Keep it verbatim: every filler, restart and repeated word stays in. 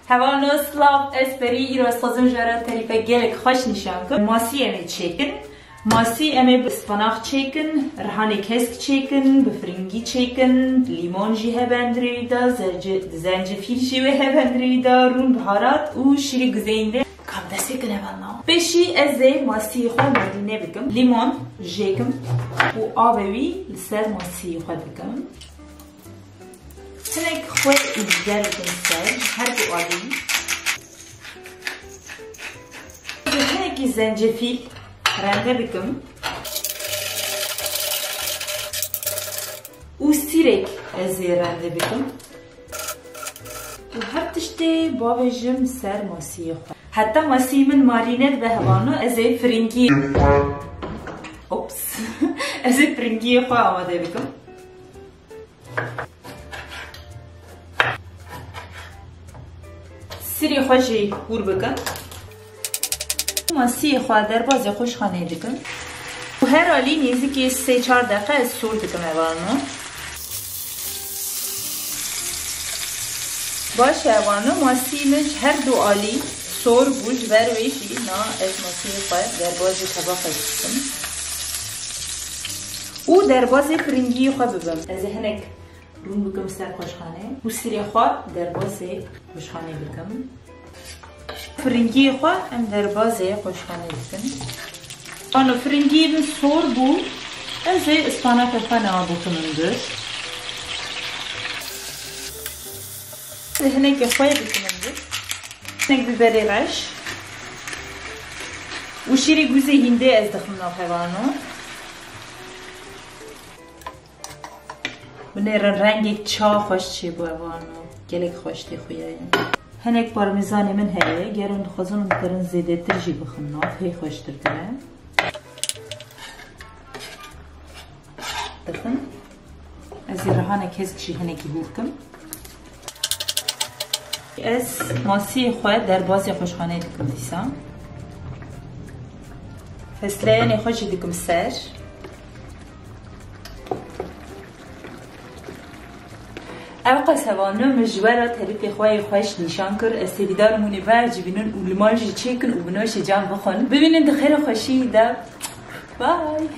Hevalno silav, ez Perî, îro ez xwazim ji we re terîfek gelek xweş nîşan kim. Masî em ê çêkin. Masî em ê bi spanaq çêkin, rihanê kesk çêkin, bi firingî çêkin, lîmon jî hebe endirê wî de, zence-, zencefîl jî wê hebe endirê wî de, rûn biharat û şîrê guzeyîndê. Kam destê kin hevalno. Pêşî ez ê masî xwe marîne bikim. Lîmon jêkim û avê wî li ser masî xwe dikim. Hinek xwe û biber dikim ser her du alî. Hinekî zencefîl rende bikim. Û sîrek ez ê rende bikim. Û her tiştê bavêjim ser masiyê xwe. Heta masî min marîne dibe hevalno, ez ê firingî, ops, ez ê firingiyê xwe amade bikim. Sirê xwe jî hûr bikin. Masiyê xwe derbazê xweşxaneyê dikin. Û her alî nêzîkî sê çar deqe ez sor dikim hevalno. Baş e hevalno, masî min ji her du alî sor bû, ji ber wê jî na ez masiyê xwe derbazê tebaxê dikim. Û derbazê firingiyê xwe bibim. Ez ê hinek rûn bikim ser xweşxanê û sirê xwe derbazê xweşxanê bikim. Firingiyê xwe em derbazê xweşxanê dikin. Ano firingiyê min sor bû, ez ê ispanakê xwe niha bikim hundir. Ez ê hinekê xwe yê bikim hundir. Hinek biberê reş û şîrê guzê hîndê ez dixim nav hevalno. Binêrin rengê ça xweş çêbû hevalno. Gelek xweş tê xuyaye. Hinek parmezanê min heye. Ger hûn dixwazin hûn dikarin zêdetir jî bixin nav. Hê xweştir dike. Dixin. Ez ê rihane kesk jî hinekî hûr kim. Ez masiyê xwe derbazê xweşxaneyê dikim dîsa. Fesleyanê xwe jî dikim ser. Ew qas hevalno min ji we re terîfê xwe yê xweş nîşan kir. Ez hêvîdar im hûn ê biecibînin û li mal jî çêkin û bi noşê can bixwin. Bimînin di xêr û xweşiyê de. Bye.